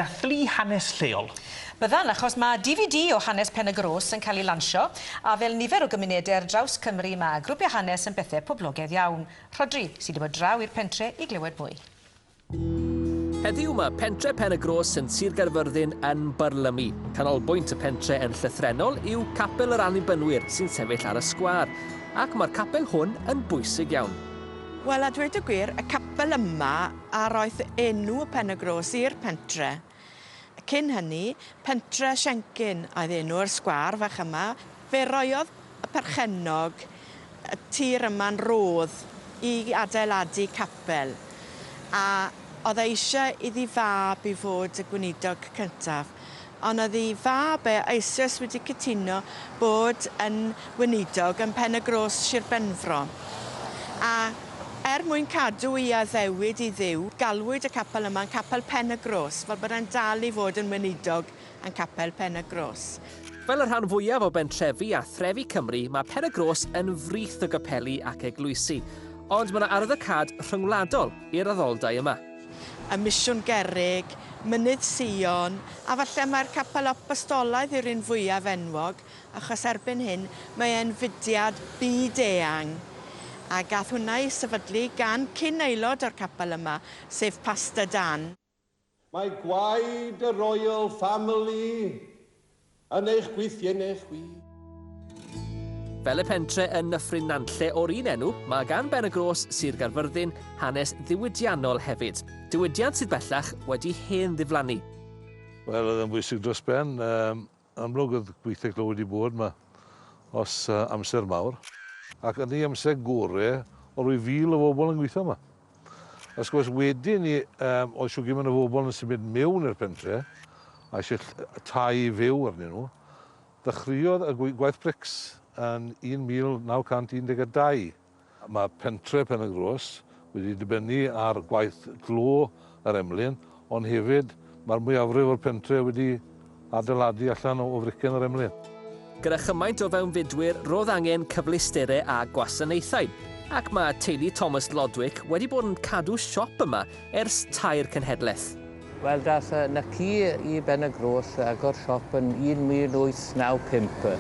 ddathlu hanes lleol. Byddan, achos mae DVD o hanes Pen-y-Groes yn cael ei lansio, a fel nifer o gymunedau ar draws Cymru mae grwpiau hanes yn bethau poblogaidd iawn. Rhodri sydd wedi bod draw i'r pentre i glywed mwy. Heddiw mae pentre Pen-y-Groes yn Sir Gaerfyrddin yn byrlymu. Canolbwynt y pentre yn llythrennol yw Capel yr Annibynwyr sy'n sefyll ar y sgwâr, ac mae'r capel hwn yn bwysig iawn. Wel, a dweud y gwir, y capel yma a roedd enw y Pen-y-Groes i'r pentre. Cyn hynny, pentre Siencyn oedd enw'r sgwâr fach yma. Fe roiodd y perchennog y tir yma'n rodd i adeiladu capel. A oedd e eisiau iddi fab i fod y gweinidog cyntaf. Ond oedd ei fab e eisoes wedi cytuno bod yn weinidog yn Pen-y-Groes Sir Benfro. A er mwyn cadw ei addewid i Dduw, galwyd y capel yma yn Capel Pen-y-Groes, fel bod e'n dal i fod yn weinidog yn Capel Pen-y-Groes. Fel y rhan fwyaf o bentrefi a threfi Cymru, mae Pen-y-Groes yn frith o gapeli ac eglwysi. Ond mae yna arwyddocâd rhyngwladol i'r addoldai yma. Y Misiwn Gerrig, Mynydd Sion, a falle mae'r capel apostolaidd yw'r un fwyaf enwog, achos erbyn hyn mae e'n fudiad byd-eang. A gath hwnna ei sefydlu gan cyn aelod o'r capel yma, sef Pastor Dan. Mae gwaed y Royal Family yn eich gwythiennau chwi. Fel y pentre yn Nyffryn Nantlle o'r un enw, mae gan Ben-y-Groes Sir Gaerfyrddin hanes ddiwydiannol hefyd. Diwydiant sydd bellach wedi hen ddiflannu. Wel, oedd yn bwysig dros ben. Amlwg oedd gweithiau glo wedi bod yma os amser mawr. Ac yn ei amser gore, oedd rhyw 1,000 o bobl yn gweithio yma. Wrth gwrs, wedyn ni, oedd siwr gymaint o bobl yn symud mewn i'r pentre, a eisiau tai i fyw arnyn nhw. Ddechreuodd y gwaith brics yn 1912. Mae pentre Pen-y-Groes wedi dibynnu ar gwaith glo yr Emlyn, ond hefyd mae'r mwyafrif o'r pentre wedi adeiladu allan o fricen yr Emlyn. Gyda chymaint o fewnfudwyr, roedd angen cyfleusterau a gwasanaethau. Ac mae teulu Thomas Lodwick wedi bod yn cadw siop yma ers 3 cenhedlaeth. Wel, dath 'na-cu i Ben-y-Groes agor siop yn 1895.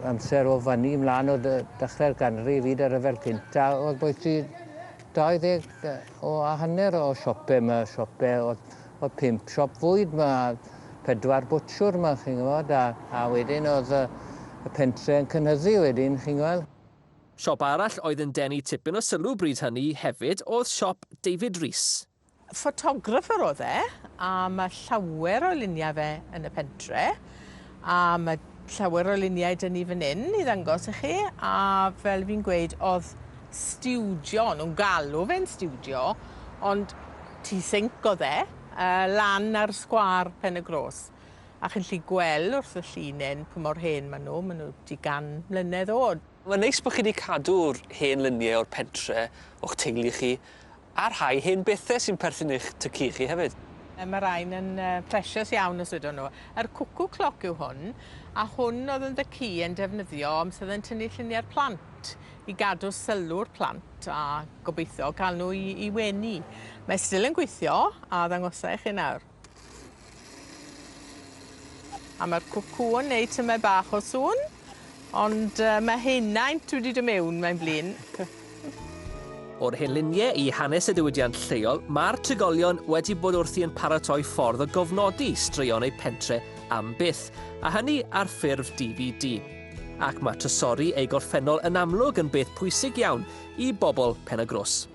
Amser o fyny ymlaen o dechrau'r ganrif hyd y rhyfel cynta, oedd bwyty 20 o a hanner o siopau yma, siopau oedd 5 siop fwyd yma, 4 bwtsiwr yma, chi'n gwybod, a wedyn oedd y pentre yn cynyddu wedyn, chi'n gweld. Siop arall oedd yn denu tipyn o sylw bryd hynny hefyd oedd siop David Rees. Ffotograffer oedd e, a mae llawer o luniau fe yn y pentre, a mae llawer o luniau 'da ni fan hyn i ddangos i chi, a fel fi'n gweud, oedd stiwdio, nhw'n galw fe'n stiwdio, ond tŷ sinc oedd e, lan ar sgwâr Pen-y-Groes. A chi'n gallu gweld wrth y llun hyn pa mor hen maen nhw, maen nhw 100 mlynedd oed. Mae'n neis bod chi wedi cadw'r hen luniau o'r pentre, o'ch teulu chi, a rhai hen bethau sy'n perthyn i'ch tŷ chi hefyd. Mae rhain yn precious iawn os ydyn nhw. Yr cuckoo clock yw hwn, a hwn oedd yn dad-cu yn defnyddio amser oedd yn tynnu lluniau'r plant i gadw sylw'r plant a gobeithio cael nhw i wenu. Mae still yn gweithio a ddangosau i chi nawr. A mae'r cwcw yn neud tymed bach o sŵn, ond mae henaint wedi dod mewn, mae'n flin. O'r hen luniau i hanes y diwydiant lleol, mae'r trigolion wedi bod wrthi yn paratoi ffordd o gofnodi straeon eu pentre am byth, a hynny ar ffurf DVD. Ac mae trysori ei gorffennol yn amlwg yn beth pwysig iawn i bobl Pen-y-Groes.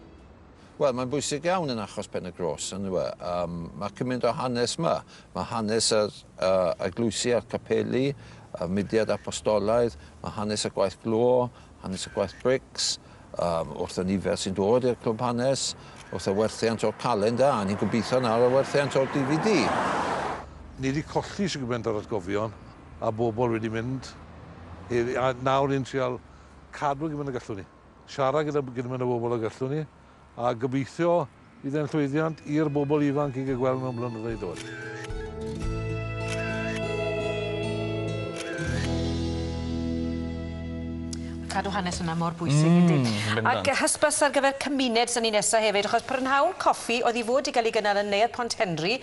Wel, mae'n bwysig iawn yn achos Pen-y-Groes, yn dyw e. Mae cymaint o hanes yma. Mae hanes yr eglwysi a'r capeli, y mudiad apostolaidd, mae hanes y gwaith glo, hanes y gwaith brics, wrth y nifer sy'n dod i'r clwb hanes, wrth y werthiant o'r calendar, a ni'n gobeithio nawr y werthiant o'r DVD. Ni wedi colli sy'n gymaint o'r atgofion, a bobl wedi mynd. A nawr ni'n trial cadw gymaint y gallwn ni. Siarad gyda gymaint o bobl y gallwn ni, a gobeithio bydd e'n llwyddiant i'r bobl ifanc i gael gweld mewn blynyddoedd i ddod. Cadw hanes yna mor bwysig, yndi? Bendant. Ac hysbys ar gyfer cymuned sy'n ni nesaf hefyd, achos prynhawn coffi oedd i fod i gael ei gynnal yn Neuadd Pont Henry.